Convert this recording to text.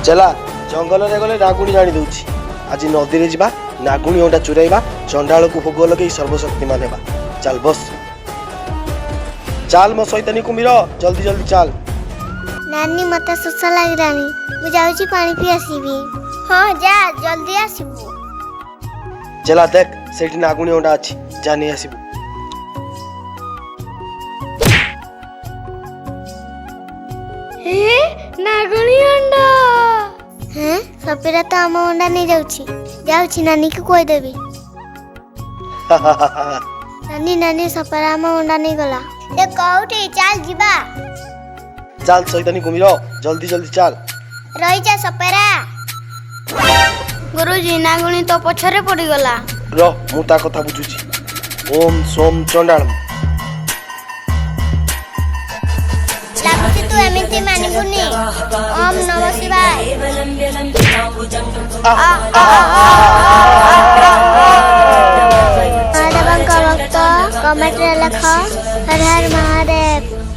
ଚେଲା, ଜଙ୍ଗଲରେ ଗଲେ ନାଗୁଣୀ ଜାଣି ଦଉଛି। ଆଜି ନଦୀରେ ଯିବା, ନାଗୁଣୀ ଅଣ୍ଡା ଚୁରାଇବା, ଚଣ୍ଡାଳକୁ ଭୋଗ ଲଗେଇ ସର୍ବଶକ୍ତିମାନ ହେବା। ଚାଲ ବସ୍, ଚାଲ ମୋ ସୈତାନୀ କୁମ୍ଭୀର, ଜଲ୍ଦି ଜଲ୍ଦି ଚାଲ। ନାନୀ, ମତେ ଶୋଷ ଲାଗିଲାଣି, ମୁଁ ଯାଉଛି ପାଣି ପିଇ ଆସିବି। ହଁ ଯା, ଜଲ୍ଦି ଆସିବୁ। ଚେଲା, ଦେଖ ସେଇଠି ନାଗୁଣୀ ଅଣ୍ଡା ଅଛି, ଯା ନେଇ ଆସିବୁ। ହେ, ନାଗୁଣୀ ଅଣ୍ଡା! ହେଁ, ସପିରା ତ ଆମ ଅଣ୍ଡା ନେଇଯାଉଛି। ଯାଉଛି ନାନୀକୁ କହିଦେବି। ନାନୀ, ନାନୀ, ସପେରା ଆମ ଅଣ୍ଡା ନେଇଗଲା। ସେ କୋଉଠି? ଚାଲ ଯିବା। ଚାଲ ସୈତାନୀ କୁମ୍ଭୀର, ଜଲ୍ଦି ଜଲ୍ଦି ଚାଲ। ରହିଯା ସପେରା। ଗୁରୁଜୀ, ନାଗୁଣୀ ତ ପଛରେ ପଡ଼ିଗଲା। ର, ମୁଁ ତା କଥା ବୁଝୁଛି। ଓମ୍ ସୋମ ଚଣ୍ଡାଳ। ଲାଗୁଛି ତୁ ଏମିତି ମାନିବୁନି। ଓମ୍ ନମ ଶିବାୟ। ମହାଦେବଙ୍କ ଭକ୍ତ, କମେଣ୍ଟରେ ଲେଖ ହର ହର ମହାଦେବ।